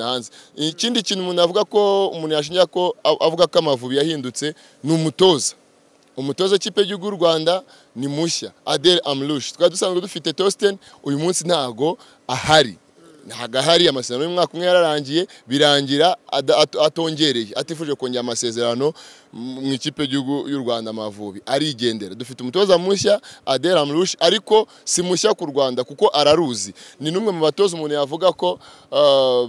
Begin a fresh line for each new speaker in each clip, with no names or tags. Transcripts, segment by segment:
Hanze ikindi kintu umuntu avuga ko umuntu yashingira ko avuga ko Amavubi yahindutse ni umutoza. Umutoza w'ikipe y'igihugu y'u Rwanda ni mushya, Adel Amrouche. Twari dusanzwe dufite Torsten, uyu munsi ntago ahari. Ntago ahari, amasezerano y'umwaka umwe yararangiye, birangira atongereye, atifuje kongera amasezerano mu ikipe y'igihugu y'u Rwanda Amavubi, arigendera. Dufite umutoza mushya Adel Amrouche, ariko si mushya ku Rwanda kuko araruzi. Ni n'umwe mu batoza umuntu yavuga ko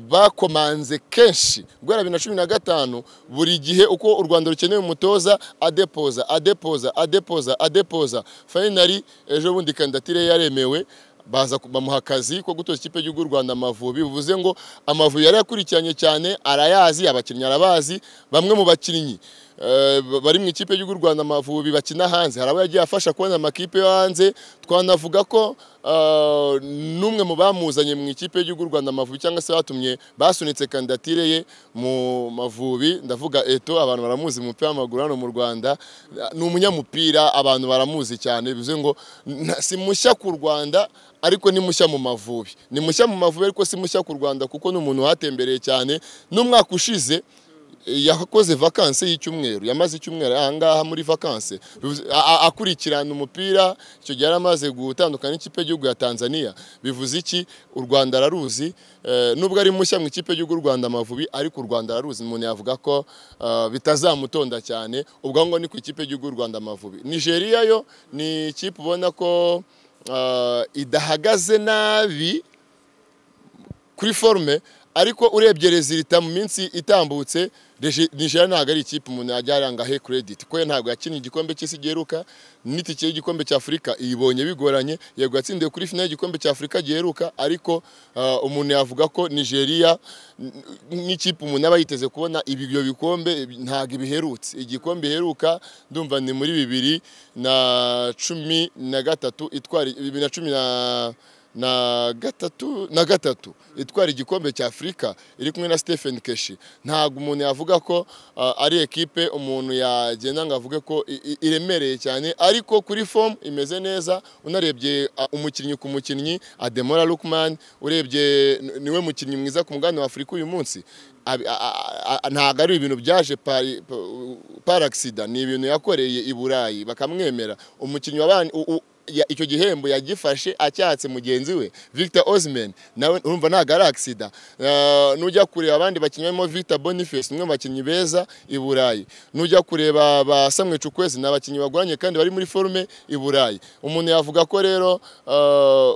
bakomanze kenshi guhera 2015, buri gihe uko u Rwanda rukeneye umutoza adepoza, adepoza, adepoza, adepoza. Finally ejo bundi kandidatire yaremewe, baza bamuha akazi ko gutoza ikipe y'igihugu y'u Rwanda Amavubi. Bivuze ngo Amavubi yari yakurikiranye cyane, arayazi, abakinnyi arabazi. Bamwe mu bakinnyi bari mu ikipe y'igihugu y'u Rwanda Amavubi bakina hanze, hari abo yagiye afasha kubona amakipe yo hanze. Twanavuga ko n'umwe mu bamuzanye mu ikipe y'igihugu y'u Rwanda Amavubi, cyangwa se batumye basunitse kandidatire ye mu Mavubi, ndavuga Eto'o, abantu baramuzi mu mupira w'amaguru hano mu Rwanda, ni umunyamupira, abantu baramuzi cyane. Bivuze ngo si mushya ku Rwanda, ariko ni mushya mu Mavubi. Ni mushya mu Mavubi ariko si mushya ku Rwanda, kuko ni umuntu watembereye cyane. N'umwaka ushize yakoze vacances y'icyumweru, yamaze icyumweru aha ngaha muri vacances akurikirana umupira. Icyo gihe yaramaze gutandukana n'ikipe y'igihugu ya Tanzania. Bivuze iki? U Rwanda araruzi, nubwo ari mushya mu ikipe y'igihugu y'u Rwanda Amavubi, ariko u Rwanda araruzi. Umuntu yavuga ko bitazamutonda cyane. Ubwo ngo ni ku ikipe y'igihugu y'u Rwanda Amavubi. Nigeria yo ni ikipe ubona ko idahagaze nabi kuri forme, ariko urebye résultat mu minsi itambutse, Nigeria ntabwo ari ikipe umuntu yajya aranga he credit, kuko ntabwo yakinnye igikombe cy'isi giheruka, n'itike y'igikombe cya Afurika iyibonye bigoranye. Yego yatsindiwe kuri finale y'igikombe cya Afurika giheruka, ariko umuntu yavuga ko Nigeria nk'ikipe umuntu aba yiteze kubona ibyo bikombe ntabwo ibiherutse. Igikombe iheruka ndumva ni muri 2013, itwara 2013 itwara igikombe cya Afurika iri kumwe na Stephen Keshi. Ntabwo umuntu yavuga ko ari ekipe umuntu yagenda ngo avuge ko iremereye cyane, ariko kuri form imeze neza. Unarebye umukinnyi ku mukinnyi, Ademola Lookman, urebye niwe mukinnyi mwiza ku mugabane wa Afurika uyu munsi. Ntabwo ari ibintu byaje par accident, ni ibintu yakoreye i Burayi bakamwemera. Umukinnyi icyo gihembo yagifashe acyatse mugenzi we Victor Osimhen, nawe urumva ntabwo ari accident. Nujya kureba abandi bakinnyi barimo Victor Boniface, umwe mu bakinnyi beza i Burayi, nujya kureba ba Samuel Chukwueze, ni abakinnyi bagoranye kandi bari muri forme i Burayi. Umuntu yavuga ko rero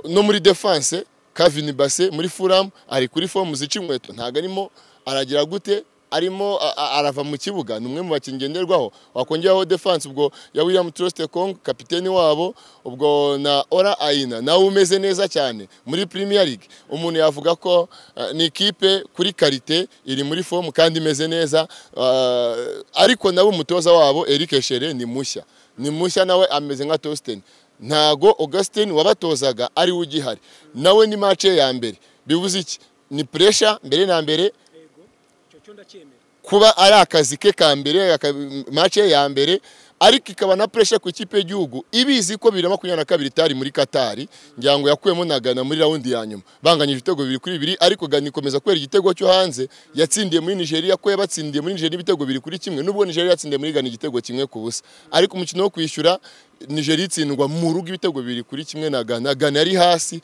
no muri defense Calvin Bassey muri Fulham ari kuri forme zica inkweto, ntabwo arimo aragira gute, arimo arava mu kibuga, ni umwe mu bakinnyi ngenderwaho. Wakongeraho defense ubwo ya William Troost-Ekong kapiteni wabo, ubwo na Ola Aina nawe umeze neza cyane muri Premier League. Umuntu yavuga ko ni ikipe kuri qualité iri muri forme kandi imeze neza, ariko nabo umutoza wabo Eric Chelle ni mushya, ni mushya nawe ameze nka Torsten. Ntago Augustin wabatozaga ari we ugihari, nawe ni match ye ya mbere. Bivuze iki? Ni pressure mbere na mbere kuba ari akazi ke ka mbere, match ye ya mbere, ariko ikaba na pressure ku ikipe y'igihugu ibizi ko 2022 itari muri Qatar. Ngira ngo yakuyemo na Ghana muri round ya nyuma, banganyije ibitego 2-2, ariko Ghana ikomeza kwera igitego cyo hanze yatsindiye muri Nigeria, ko yabatsindiye muri Nigeria ibitego 2-1, nubwo Nigeria yatsindiye muri Ghana igitego 1-0, ariko umukino wo kwishyura Nigeria itsindwa mu rugo ibitego 2-1 na Ghana. Ghana yari hasi,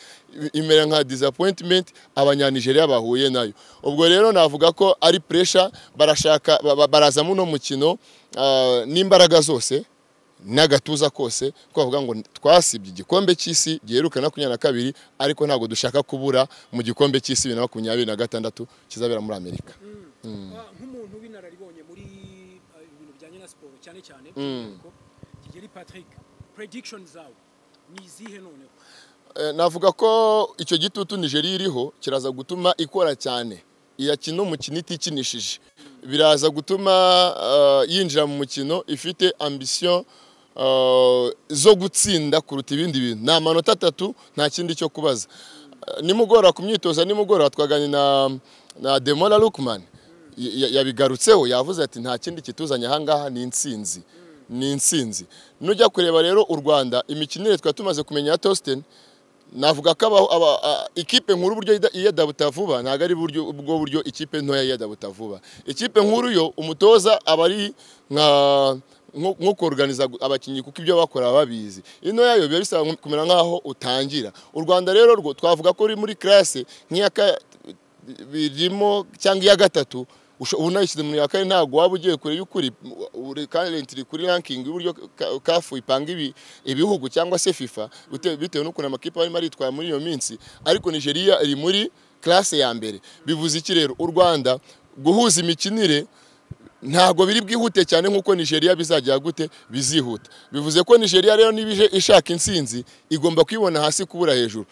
imera nka disappointment abanya-Nigeria bahuye nayo. Ubwo rero navuga ko ari pressure, barashaka baraza muno mukino n'imbaraga zose n'agatuza kose, ko bavuga ngo twasibye igikombe cy'isi giheruka na 22, ariko ntabwo dushaka kubura mu gikombe cy'isi 2026 kizabera muri Amerika.
Nk'umuntu w'inararibonye muri ibintu bijyanye na siporo cyane cyane, Kigeli Patrick, prediction zawe ni izihe noneho?
Navuga ko icyo gitutu Nigeria iriho kiraza gutuma ikora cyane, iyakina umukino itikinishije, biraza gutuma yinjira mu mukino ifite ambition zo gutsinda kuruta ibindi bintu. Ni amanota atatu, nta kindi cyo kubaza. Nimugoroba ku myitozo, nimugoroba twaganiriye na Demola Lookman, yabigarutseho, yavuze ati nta kindi kituzanye aha ngaha ni intsinzi, ni intsinzi. Nujya kureba rero u Rwanda, imikinire twari tumaze kumenya ya Torsten. Navuga ko ikipe nkuru buryo iyadabuta vuba ntago ari buryo ubwo buryo ikipe ntoya iyadabuta vuba. Ikipe nkuru yo umutoza aba ari nka nko kuorganiza abakinyi kuko ibyo bakora babizi. Ino yayo biba bisaba kumera nkaho utangira. U Rwanda rero rwo twavuga ko uri muri classe nk'iyaka birimo cyangwa iya gatatu, unayishyize mu ya kane ntabwo waba ugiye kure y'ukuri. Currently kuri ranking y'uburyo CAF ipanga ibihugu cyangwa se FIFA bitewe n'ukuntu amakipe arimo aritwara muri iyo minsi, ariko Nigeria iri muri classe ya mbere. Bivuze iki rero? U Rwanda guhuza imikinire ntago biri bwihute cyane nkuko Nigeria bizajya gute bizihuta. Bivuze ko Nigeria rero nibije ishaka insinzi igomba kwibona hasi kubura hejuru.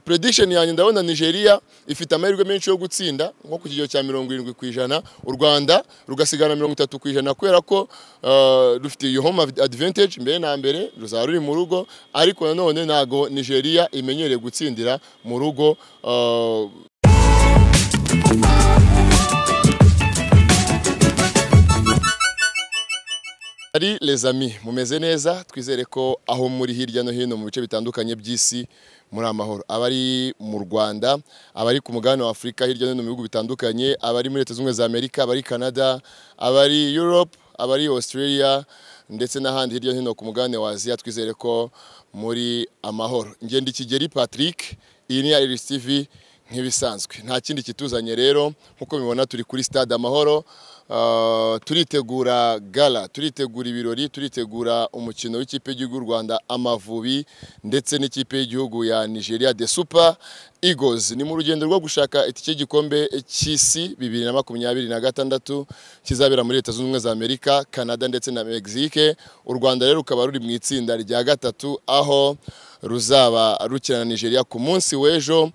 Prediction yanjye ndabona Nigeria ifite amahirwe menshi yo gutsinda nko ku kigero cya 70%, u Rwanda rugasigana 30% kubera ko rufite iyo home advantage mbere na mbere ruzaba ruri mu rugo, ariko nanone ntago Nigeria imenyereye gutsindira mu rugo. Ari les amis, mumeze neza, twizere ko aho muri hirya no hino mu bice bitandukanye by'isi muri amahoro. Abari mu Rwanda, abari ku mugabane wa Afrika hirya no hino mu bihugu bitandukanye, abari muri Leta Zunze Ubumwe za Amerika, abari Canada, abari Europe, abari Australia ndetse n'ahandi hirya no hino ku mugabane wa Aziya, twizere ko muri amahoro. Ngende Kigeli Patrick, iyi ni Iris TV nk'ibisanzwe. Nta kindi kituzanye rero nkuko mubibona turi kuri Stade Amahoro. Turitegura gala, turitegura ibirori, turitegura umukino w'ikipe y'igihugu Rwanda Amavubi ndetse n'ikipe y'igihugu ya Nigeria The Super Eagles. Ni mu rugendo rwo gushaka itike y'igikombe cy'isi 2026 kizabera muri Leta Zunze Ubumwe za Amerika, Canada ndetse na Mexique. U Rwanda rero rukaba ruri mu itsinda rya gatatu aho ruzaba rukina na Nigeria ku munsi w'ejo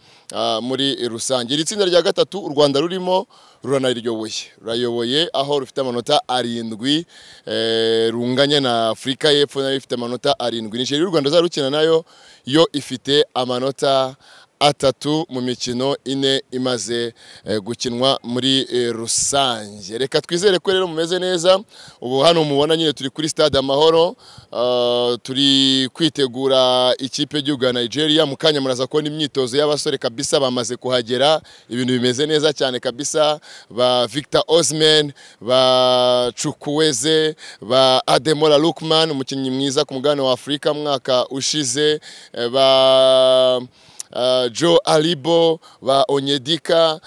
muri rusange. Iri tsinda rya gatatu u Rwanda rurimo ruranariyoboye, rurayoboye aho rufite amanota 7, runganya na Afrika y'Epfo nayo ifite amanota 7. Nigeria u Rwanda zarukina nayo yo ifite amanota 3 mu mikino 4 imaze gukinwa muri rusange. Reka twizere ko rero mumeze neza. Ubu hano mubona nyine turi kuri Stade Amahoro, turi kwitegura ikipe y'igihugu ya Nigeria. Mu kanya muraza kubona imyitozo y'abasore kabisa bamaze kuhagera, ibintu bimeze neza cyane kabisa. Ba Victor Osimhen, ba Chukwueze, ba Ademola Lookman umukinnyi mwiza ku mugabane wa Afrika mwaka ushize, ba Joe Alibo, ba Onyedika,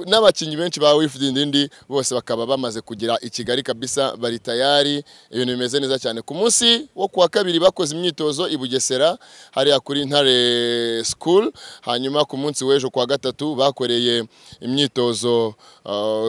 n'abakinnyi benshi ba Wilfried Ndindi bose bakaba bamaze kugira i Kigali kabisa, bari tayari, ibintu bimeze neza cyane. Ku munsi wo kuwa kabiri bakoze imyitozo i Bugesera hariya kuri Ntare School, hanyuma ku munsi w'ejo kuwa gatatu bakoreye imyitozo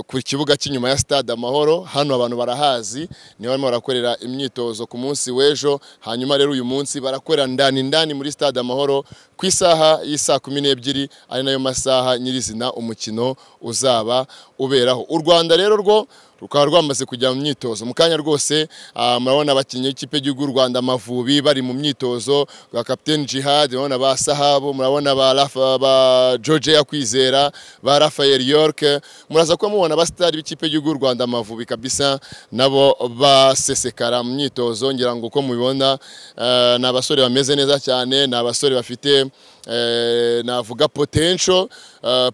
ku kibuga cy'inyuma ya Stade Amahoro. Hano abantu barahazi, niho barimo barakorera imyitozo ku munsi w'ejo. Hanyuma rero uyu munsi barakorera ndani ndani muri Stade Amahoro ku isaha y'isa 12, ari nayo masaha nyirizina umukino uzaba uberaho. U Rwanda rero rwo rukaba rwamaze kujya mu myitozo mu kanya rwose. Murabona abakinnyi b'ikipe y'igihugu Rwanda Amavubi bari mu myitozo, ba Captain Jihad, murabona ba Sahabo, murabona ba Rafa, ba George Yakwizera, ba Rafael York. Muraza kuba mubona abastari b'ikipe y'igihugu Rwanda Amavubi kabisa nabo basesekara mu myitozo. Ngira ngo uko mubibona ni abasore bameze neza cyane, ni abasore bafite navuga potential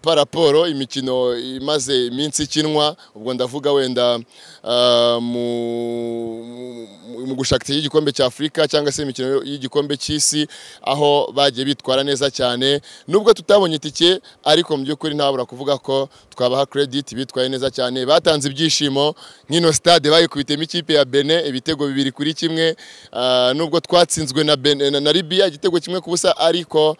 par rapport imikino imaze iminsi ikinwa. Ubwo ndavuga wenda mu gushaka igikombe cya Afrika cyangwa se imikino y'igikombe cy'isi aho bagiye bitwara neza cyane. Nubwo tutabonye itike, ariko mu by'ukuri ntabura kuvuga ko twabaha credit, bitwaye neza cyane, batanze ibyishimo. Nk'ino stade bayikubitemo ikipe ya Benin ibitego 2-1, nubwo twatsinzwe na Benin na Libya igitego 1-0, ariko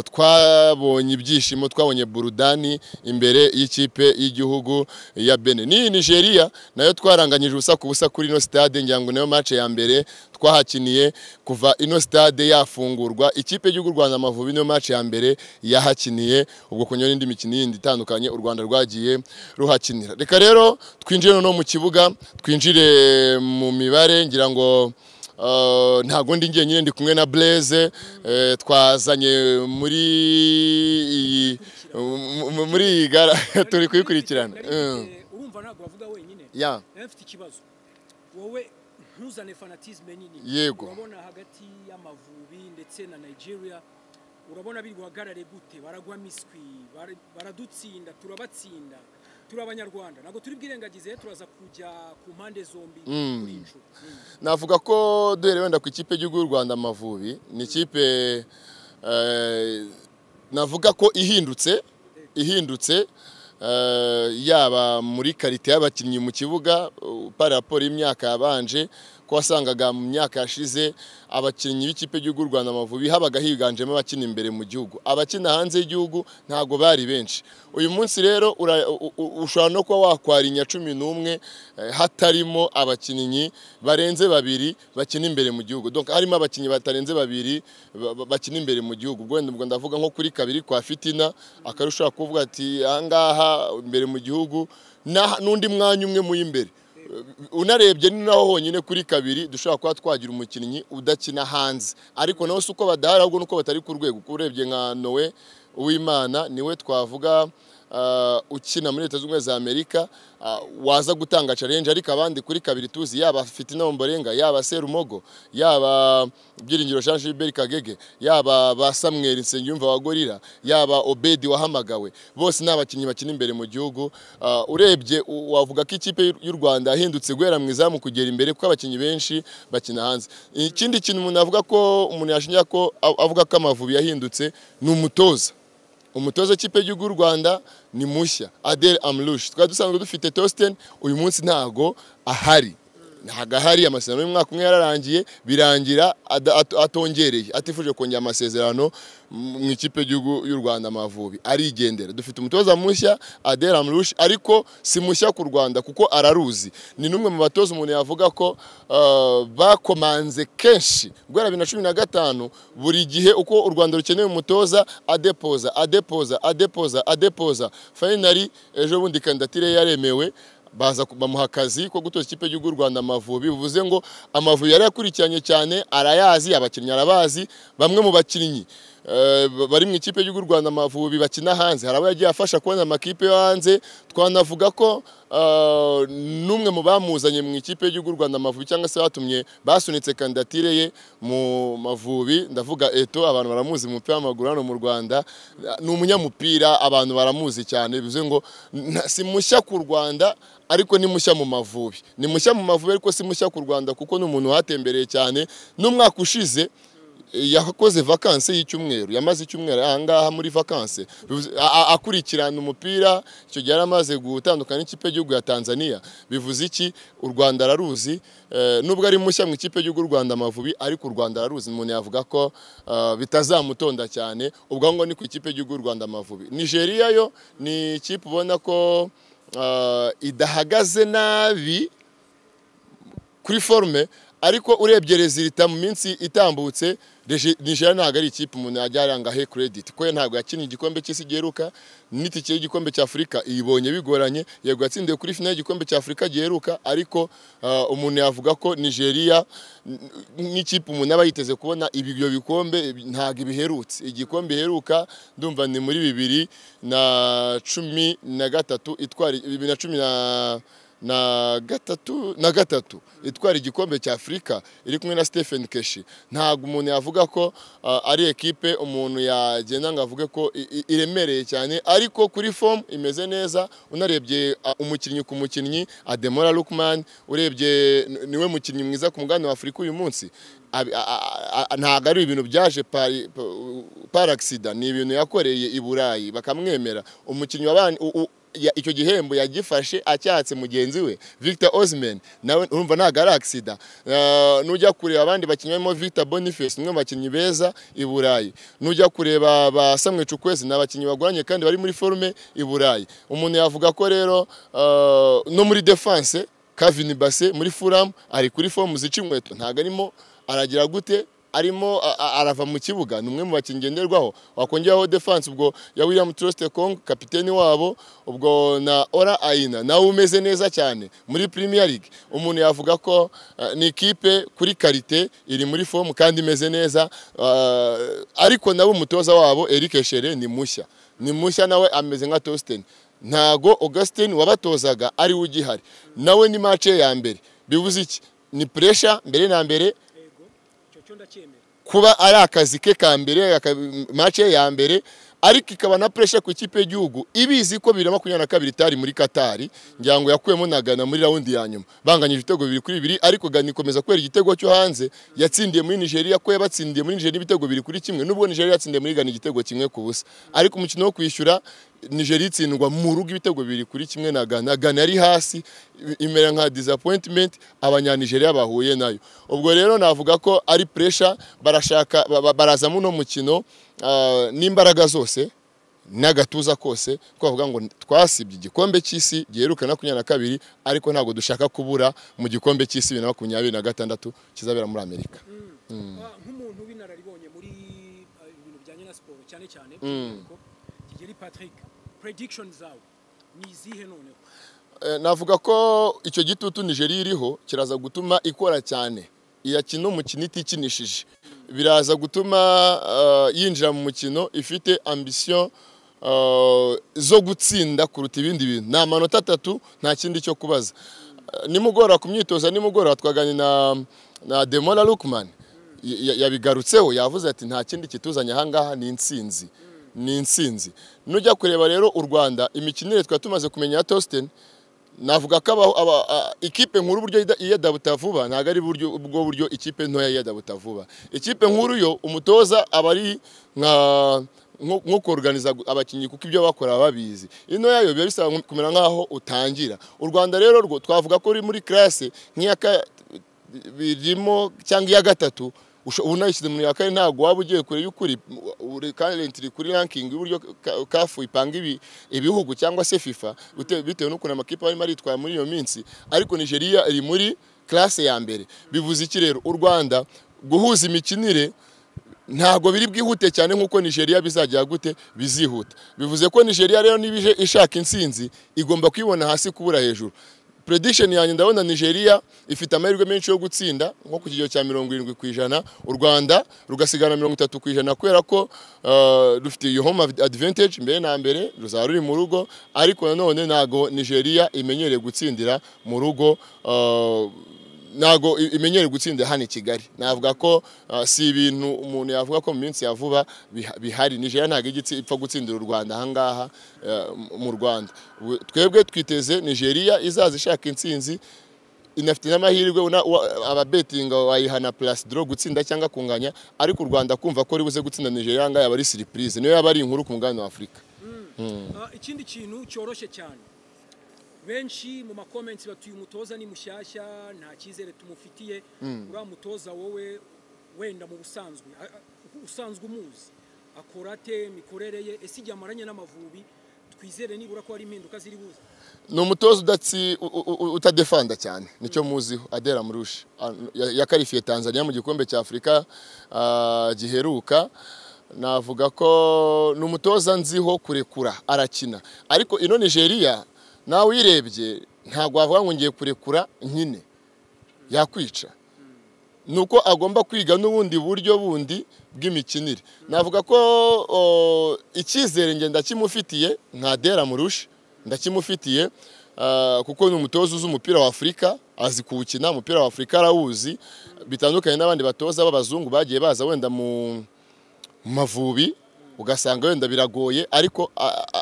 twabonye ibyishimo, twabonye burudani imbere y'ikipe y'igihugu ya Benin. Ni Nigeria nayo twaranganyije 0-0 kuri ino stade, ngira ngo nayo match ya mbere twahakiniye kuva ino stade yafungurwa. Ikipe y'igihugu Rwanda Amavubi niyo match ya mbere yahakiniye, ubwo kunyura indi mikino yindi itandukanye u Rwanda rwagiye ruhakinira. Reka rero twinjire no mu kibuga, twinjire mu mibare. Ngira ngo ntago ndi njye ndi kumwe na Blaise, twazanye muri iyi gara turi kuyikurikirana.
Urumva ntago bavuga wenyine. Mfite ikibazo wowe ntuzane fanatisme nini.
Yego.
Urabona hagati y'Amavubi ndetse na Nigeria Urabona biri buhagarare gute? Baragwa miswi, baradutsinda, turabatsinda, turi Abanyarwanda, ntabwo turi bwirengagize, turaza kujya ku mpande zombi kuri inshuro.
Navuga ko duhere wenda ku ikipe y'igihugu y'u Rwanda Amavubi, ni ikipe navuga ko ihindutse yaba muri qualité y'abakinnyi mu kibuga par rapport y'imyaka yabanje, ko wasangaga mu myaka yashize abakinnyi b'ikipe y'igihugu y'u Rwanda Amavubi habaga higanjemo abakina imbere mu gihugu, abakina hanze y'igihugu ntago bari benshi. Uyu munsi rero ushobora no kuba wakwarinya 11 hatarimo abakinnyi barenze babiri bakina imbere mu gihugu, donc harimo abakinnyi batarenze babiri bakina imbere mu gihugu. Ubwo ndavuga nko kuri kabiri kwa Fitina, akarusha kuvuga ati ahangaha imbere mu gihugu n'undi mwanya umwe mu imbere. Unarebye ni naho honyine kuri kabiri dushobora kuba twagira umukinnyi udakina hanze, ariko nawe si uko badahari, ahubwo nuko batari ku rwego. Urebye nka Noe Uwimana niwe twavuga ukina muri Leta Zunze Ubumwe za Amerika waza gutanga challenge, ariko abandi kuri kabiri tuzi yaba Fitina Ombolenga, yaba Serumogo, yaba Byiringiro Jean Gilbert Kagege, yaba ba Samuel Nsengiyumva wa Gorilla, yaba Obedi wahamagawe, bose ni abakinnyi bakina imbere mu gihugu. Urebye wavuga ko ikipe y'u Rwanda yahindutse guhera mu izamu kugera imbere, kuko abakinnyi benshi bakina hanze. Ikindi kintu umuntu avuga ko umuntu yashingira ko avuga ko Amavubi yahindutse ni umutoza. Umutoza w'ikipe y'igihugu y'u Rwanda ni mushya, Adel Amrouche. Twari dusanzwe dufite Torsten, uyu munsi ntago ahari. Ntago ahari, amasezerano y'umwaka umwe yararangiye, birangira atongereye, atifuje kongera amasezerano mu ikipe y'igihugu y'u Rwanda Amavubi, arigendera. Dufite umutoza mushya Adel Amrouche, ariko si mushya ku Rwanda kuko araruzi. Ni numwe mu batoza umuntu yavuga ko bakomanze kenshi guhera 2015, buri gihe uko u Rwanda rukeneye umutoza adepoza adepoza adepoza adepoza. Finally ejo bundi kandidatire yaremewe, baza bamuha akazi ko gutoza ikipe y'igihugu y'u Rwanda Amavubi. Bivuze ngo Amavubi yari yakurikiranye cyane, arayazi, abakinnyi arabazi. Bamwe mu bakinnyi bari mu ikipe y'igihugu y'u Rwanda Amavubi bakina hanze, hari abo yagiye afasha kubona amakipe yo hanze. Twanavuga ko n'umwe mu bamuzanye mu ikipe y'igihugu y'u Rwanda Amavubi, cyangwa se batumye basunitse kandidatire ye mu Mavubi, ndavuga Eto, abantu baramuzi mu mupira w'amaguru hano mu Rwanda, ni umunyamupira, abantu baramuzi cyane. Bivuze ngo si mushya ku Rwanda, ariko ni mushya mu Mavubi. Ni mushya mu Mavubi ariko si mushya ku Rwanda, kuko ni umuntu watembereye cyane. N'umwaka ushize yakoze vacances y'icyumweru, yamaze icyumweru ahangaha muri vacances akurikirana umupira. Icyo gihe yaramaze gutandukana n'ikipe y'igihugu ya Tanzania. Bivuze iki? U Rwanda araruzi, nubwo ari mushya mu ikipe y'igihugu y'u Rwanda Amavubi, ariko u Rwanda araruzi. Umuntu yavuga ko bitazamutonda cyane. Ubwo ngo ni ku ikipe y'igihugu y'u Rwanda Amavubi. Nigeria yo ni ikipe ubona ko idahagaze nabi kuri forme, ariko urebye resultat mu minsi itambutse, Nigeria ntabwo ari ikipe umuntu yajya aranga he credit, ko ntabwo yakinnye igikombe cy'isi giheruka, n'itike y'igikombe cya Afurika iyibonye bigoranye. Yego yatsindiye kuri finale y'igikombe cya Afurika giheruka, ariko umuntu yavuga ko Nigeria nk'ikipe umuntu aba yiteze kubona ibyo bikombe ntabwo ibiherutse. Igikombe iheruka ndumva ni muri 2013 itwara 2013 itwara igikombe cya Afurika iri kumwe na Stephen Keshi. Ntabwo umuntu yavuga ko ari ekipe umuntu yagenda ngo avuge ko iremereye cyane, ariko kuri form imeze neza. Unarebye umukinnyi ku mukinnyi, Ademola Lookman, urebye niwe mukinnyi mwiza ku mugabane wa Afurika uyu munsi. Ntabwo ari ibintu byaje par accident, ni ibintu yakoreye i Burayi bakamwemera. Umukinnyi icyo gihembo yagifashe acyatse mugenzi we Victor Osimhen, nawe urumva ntabwo ari accident. Nujya kureba abandi bakinnyi barimo Victor Boniface, umwe mu bakinnyi beza i Burayi. Nujya kureba ba Samuel Chukwueze, ni abakinnyi bagoranye kandi bari muri forme i Burayi. Umuntu yavuga ko rero no muri defense Calvin Bassey muri Fulham ari kuri forme zica inkweto, ntabwo arimo aragira gute, arimo arava mu kibuga, ni umwe mu bakinnyi ngenderwaho. Wakongeraho defense ubwo ya William Troost-Ekong kapiteni wabo, ubwo na Ora Aina nawe umeze neza cyane muri Premier League. Umuntu yavuga ko ni ikipe kuri qualité iri muri form kandi imeze neza, ariko nabo umutoza wabo Eric Chere ni mushya, ni mushya nawe ameze nka Torsten. Ntago Augustin wabatozaga ari we ugihari, nawe ni match ya mbere. Bivuze iki? Ni pressure mbere na mbere Kuba ari akazi ke ka mbere, match ya mbere, ariko ikaba na pressure ku ikipe y'igihugu ibizi ko 2022 itari muri Qatar, ngira ngo yakuyemo na Ghana muri round ya nyuma banganyije ibitego 2-2, ariko Ghana ikomeza kwera igitego cyo hanze yatsindiye muri Nigeria, ko yabatsindiye muri Nigeria ibitego 2-1, nubwo Nigeria yatsindiye muri Ghana igitego 1-0, ariko umukino wo kwishyura Nigeria itsindwa mu rugo ibitego 2-1 na Ghana. Ghana yari hasi imera nka disappointment abanya-Nigeria bahuye nayo. Ubwo rero navuga ko ari pressure, barashaka baraza muno mukino n'imbaraga zose n'agatuza kose, ko bavuga ngo twasibye igikombe cy'isi giheruka 2022, ariko ntabwo dushaka kubura mu gikombe cy'isi 2026 kizabera muri Amerika.
Nk'umuntu w'inararibonye muri ibintu bijyanye na siporo cyane cyane, Kigeli Patrick, prediction zawe ni izihe noneho?
Navuga ko icyo gitutu Nigeria iriho kiraza gutuma ikora cyane, iyakina umukino itikinishije, biraza gutuma yinjira mu mukino ifite ambition zo gutsinda kuruta ibindi bintu. Ni amanota 3, nta kindi cyo kubaza. Nimugora ku myitozo, nimugora twaganye na Demola Lukman yabigarutseho, yavuze ati nta kindi kituzanye ahangaha ni intsinzi, ni intsinzi. Nujya kureba rero u Rwanda imikinire twa tumaze kumenya ya Torsten, navuga ko ikipe nkuru buryo iyadabuta vuba ntago ari buryo ubwo buryo ikipe ntoya iyadabuta vuba. Ikipe nkuru yo umutoza aba ari nka nko kuorganiza abakinyi kuko ibyo bakora babizi. Ino yayo biba bisaba kumera nkaho utangira. U Rwanda rero rwo twavuga ko uri muri classe nk'iyaka birimo cyangwa iya gatatu, unayishyize mu ya kane ntabwo waba ugiye kure y'ukuri. Currently kuri ranking y'uburyo CAF ipanga ibihugu cyangwa se FIFA bitewe n'ukuntu amakipe arimo aritwara muri iyo minsi, ariko Nigeria iri muri classe ya mbere. Bivuze iki rero? U Rwanda guhuza imikinire ntabwo biri bwihute cyane nkuko Nigeria bizajya gute bizihuta. Bivuze ko Nigeria rero nibije ishaka intsinzi igomba kwibona hasi kubura hejuru. Prediction yanjye ndabona Nigeria ifite amahirwe menshi yo gutsinda nko ku kigero cya 70%, u Rwanda rugasigana 30% kubera ko rufite iyo home advantage mbere na mbere ruzaba ruri mu rugo, ariko nanone ntago Nigeria imenyereye gutsindira mu rugo, ntago imenyereye gutsindira hano i Kigali. Navuga ko si ibintu umuntu yavuga ko mu minsi ya vuba bihari. Nigeria ntago igitsi ipfa gutsindira u Rwanda ahangaha mu Rwanda. Twebwe twiteze Nigeria izaza ishaka intsinzi, inafite n'amahirwe ababetinga wayihana plus draw gutsinda cyangwa kunganya, ariko u Rwanda kumva ko ribuze gutsinda Nigeria ngaha yaba ari surprise, niyo yaba ari inkuru ku mugabane wa Afrika.
Ikindi kintu cyoroshye cyane, benshi mu macomments batuye umutoza ni mushyashya nta cyizere tumufitiye. Uriya mutoza wowe wenda mu busanzwe usanzwe umuzi akora ate, mikorere ye, ese igihe amaranye n'Amavubi twizere nibura ko hari impinduka ziri buze?
Ni umutoza utadefanda cyane, nicyo muziho. Adel Amrouche yakarifiye Tanzania mu gikombe cya Afrika giheruka. Navuga ko ni umutoza nziho kurekura arakina, ariko ino Nigeria nawe uyirebye ntabwo wavuga ngo ngiye kurekura nkine, yakwica. Nuko agomba kwiga n'ubundi buryo bundi bw'imikinire. Navuga ko icyizere nge ndakimufitiye nka Adel Amrouche, ndakimufitiye kuko ni umutoza uzi umupira wa Afrika, azi kuwukina umupira wa Afrika arawuzi, bitandukanye n'abandi batoza b'abazungu bagiye baza wenda mu Mavubi ugasanga wenda biragoye, ariko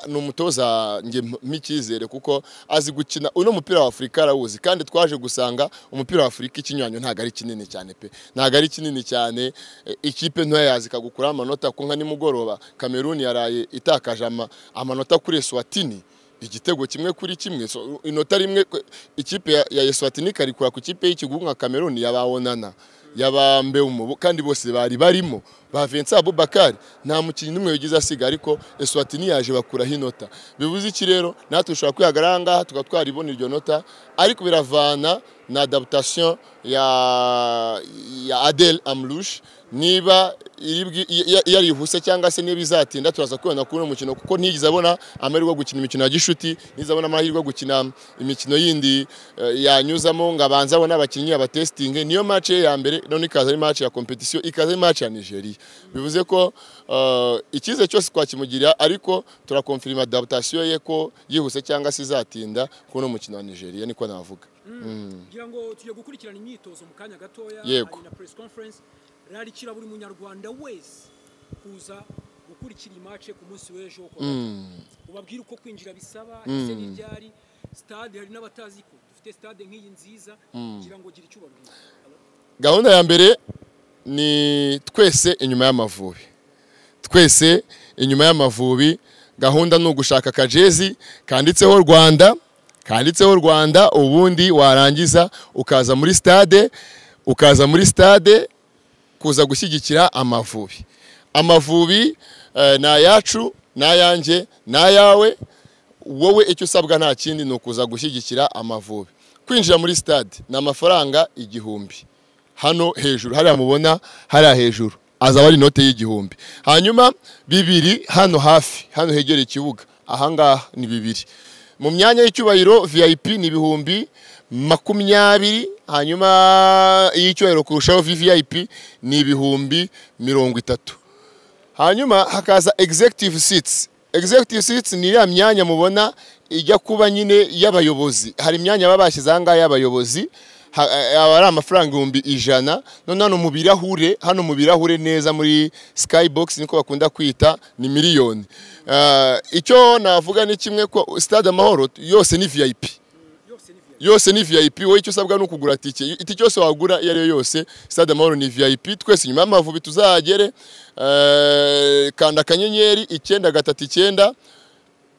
ni umutoza nge mpicyizere kuko azi gukina uno mupira wa Afrika arawuzi. Kandi twaje gusanga umupira wa Afrika ikinywanyo ntago ari kinini cyane pe, ntago ari kinini cyane. Ikipe ntoya yazi kagukura amanota, ko nka nimugoroba Cameroon yaraye itakaje amanota kuri Eswatini igitego 1-1. So, inota rimwe ikipe ya Eswatini karikura ku kipe y'ikigugu nka Cameroon yabawonana yabambe umubu, kandi bose bari barimo ba Vincent Abubakar nta mukinnyi n'umwe wigize asiga, ariko Eswatini yaje bakuraho inota. Bivuze iki rero? Natwe dushobora kwihagarara ngaha tukaba twaribona iryo nota, ariko biravana na adaptation ya Adel Amrouche, niba yarihuse cyangwa se niba izatinda turaza kubona kuri uno mukino, kuko ntigeze abona amahirwe yo gukina imikino ya gishuti, ntigeze abona amahirwe yo gukina imikino yindi yanyuzamo ngo abanze abone abakinnyi abatestinge. Niyo match ye ya mbere none ikaza ari match ya competition, ikaza ari match ya Nigeria. Bivuze ko ikize cyose twakimugira, ariko turakonfirma adaptation ye ko yihuse cyangwa se izatinda kuri uno mukino wa Nigeria, niko navuga.
Ngira ngo tugiye gukurikirana imyitozo mu kanya gatoya, hari na press conference. Rarikira buri munyarwanda wese kuza gukurikira imace ku munsi w'ejo wo kuwa gatanu. Ubabwire uko kwinjira bisaba, ese n'iryari stade. Hari n'abatazi ko dufite stade nk'iyi nziza, kugira ngo gira icyo ubabwira.
Gahunda ya mbere ni twese inyuma y'Amavubi, twese inyuma y'Amavubi. Gahunda ni ugushaka akajezi kanditseho Rwanda, kanditseho Rwanda, ubundi warangiza ukaza muri stade, ukaza muri stade kuza gushyigikira Amavubi. Amavubi ni ayacu, ni ayanjye, ni ayawe. Wowe icyo usabwa nta kindi, ni ukuza gushyigikira Amavubi. Kwinjira muri stade ni amafaranga 1000. Hano hejuru hariya mubona hariya hejuru azaba ari inote y'1000, hanyuma 2000 hano hafi, hano hegereye ikibuga ahangaha ni 2000. Mu myanya y'icyubahiro VIP ni 20,000, hanyuma iy'icyubahiro kurushaho VVIP ni 30,000. Hanyuma hakaza executive seats. Executive seats ni iriya myanya mubona ijya kuba nyine y'abayobozi. Hari imyanya baba bashyize aha ngaha y'abayobozi, aba ari amafaranga 100,000. None hano mu birahure, hano mu birahure neza muri skybox niko bakunda kwita, ni 1,000,000. Icyo navuga ni kimwe, ko Stade Amahoro yose ni VIP.
Yose ni VIP.
Yose ni VIP. Wowe icyo usabwa ni ukugura tike, itike yose wagura iyo ari yo yose, Stade Amahoro ni VIP. Twese inyuma y'Amavubi tuzahagere. Kanda *939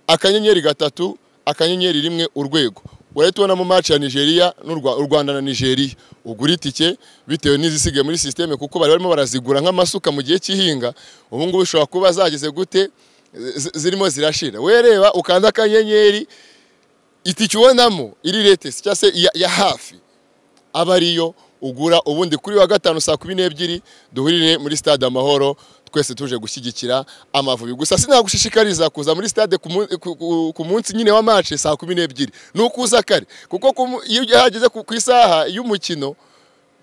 *3 *1 urwego, urahita ubonamo match ya Nigeria u Rwanda na Nigeria. Ugura itike bitewe n'izisigaye muri systeme, kuko bari barimo barazigura nk'amasuka mu gihe cy'ihinga. Ubu ngubu ushobora kuba zageze gute, zirimo zirashira. We reba ukanda akanyenyeri, itike ubonamo iri latest cyangwa se ya hafi aba ariyo ugura. Ubundi kuri wa gatanu saa 12 duhurire muri Stade Amahoro, twese tuje gushyigikira Amavubi. Gusa sinagushishikariza kuza muri stade ku munsi nyine wa match saa 12, ni ukuza kare, kuko iyo hageze ku isaha y'umukino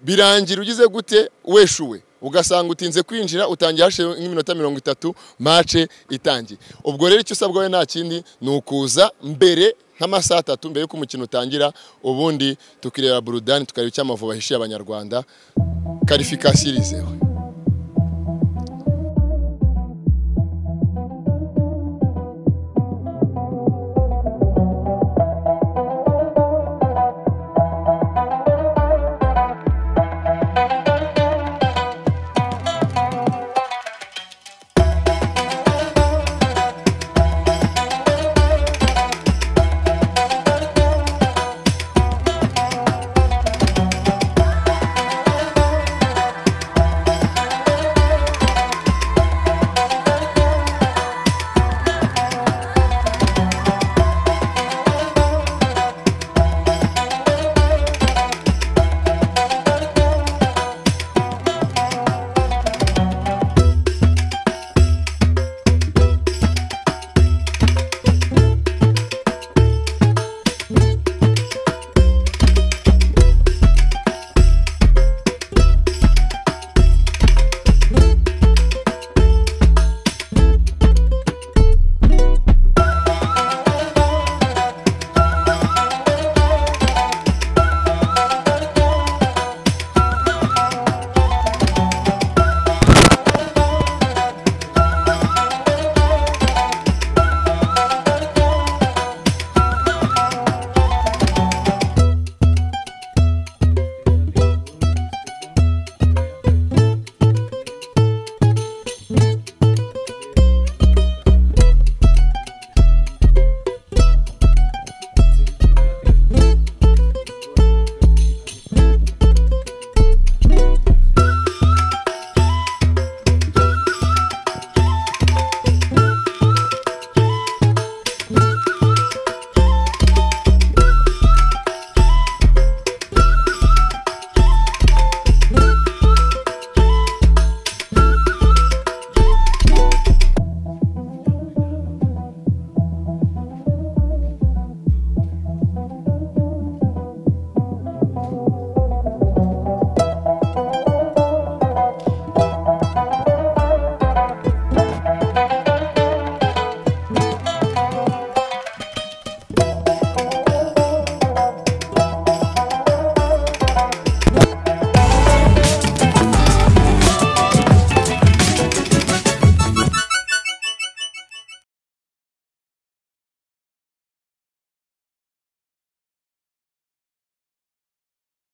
birangira ugize gute, weshuwe, ugasanga utinze kwinjira, utangiye hashize nk'iminota 30 match itangiye. Ubwo rero icyo usabwa we nta kindi, ni ukuza mbere nk'amasaha 3 mbere y'uko umukino utangira, ubundi tukireba burudani, tukareba icyo Amavubi ahishiye Abanyarwanda. Qualification irizewe.